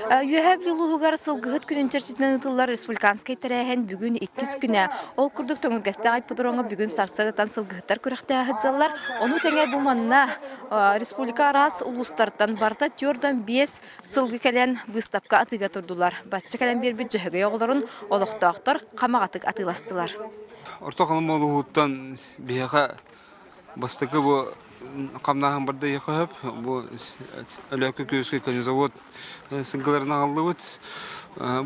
Үөһээ Бүлүү улууһугар сылгыһыт күнүн чэрчитинэн ыытыллар республиканскай тэрээһин бүгүн иккис күнэ. Ол курдук Төҥүргэстээх ипподромҥа бүгүн сарсыардаттан сылгыһыттар күрэхтэһэ сылдьаллар. Ону тэҥэ бу манна республика араас улуустартан барыта 45 сылгы кэлэн быыстапка атыыга турдулар. Бачча кэлэн биэрбит дьөһөгөй оҕолорун олохтоохтор хамаҕатык атыыластылар. Орто Халыма улууһуттан биһиэхэ Бастакы бу хамнааһын барда иэхэ бу Өлөөкө Күөскэ конезавод сыҥкыларын аҕаллыбыт.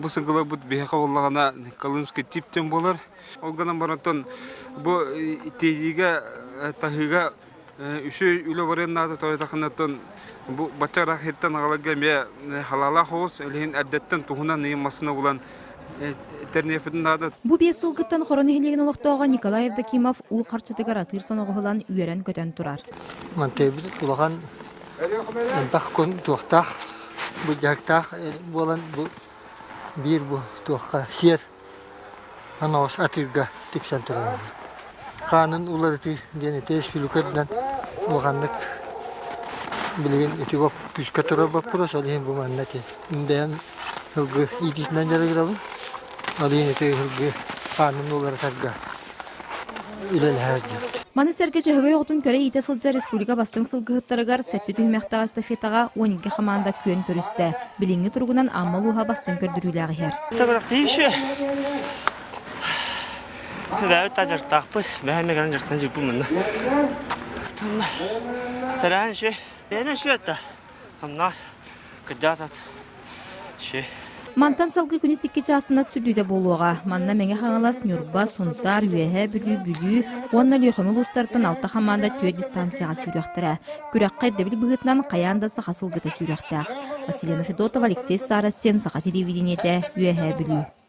Бу сыҥкыларбыт биһиэхэ буоллаҕына Колымский тип диэн буолар. Ол гынан баран бу тиэйиигэ таһыыга үчүгэй үлэ барыан наада тоойотохунаттан бу бачча ыраах сиртэн аҕаларга эмиэ халаалаах оҕус илиһин эрдэттэн туһунан ыйын массыына булан Тэрниэхпитин наада. Бу биэс сылгыттан Хоро нэһилиэгин олохтооҕо Николай Евдокимов уу харчытыгар атыыр соноҕоһулан үөрэн-көтөн турар. Мантыйбыт улахан элбэх күн туохтаах былдьаһыктаах буолан бу биир бу туохха сиэр аноос атыырга тиксэн турар. Хаанын уларытыы диэн ити республикадан улаханнык билигин ити күүскэ турар боппуруос ол иһин бу манна ити бэйэм Сылгы иитиитинэн дьарыгырабын. Ол иһин ити сылгы хаанын уларытарга үлэлэһэ сылдьабыт. Маны сэргэ Дьөһөгөй оҕотун көрө-иитэ сылдьар республика бастыҥ сылгыһыттарыгар сэттэ түһүмэхтээх эстафетаҕа 12 хамаанда күөн көрүстэ. Билиҥҥи туругунан Амма улууһа бастыҥ көрдөрүүлээх иһэр. Төгүрүктүү Бэйэбит та дьарыктаахпыт. Бэйэм эмэ дьарыктан дьыппын манна. Тэрээһин үчүгэй. Бэйэнэ үчүгэй да. Хамнаас кырдьаҕас ат ши. Мантан салгыы күнүс икки чаастан сүрдүүтэ буолуоҕа. Манна Мэҥэ Хаҥалас, Ньурба, Сунтаар, Үөһээ Бүлүү, Бүлүү уонна Өлүөхүмэ улуустарыттан алта хамаанда түөрт дистанцияҕа сүүрүөхтэрэ. Күрэххэ ирдэбил быһыытынан хайаан да саха сылгыта сүүрүөхтээх. Василина Федотова, Алексей Старостин, Саха телевидениетэ, Үөһээ Бүлүү.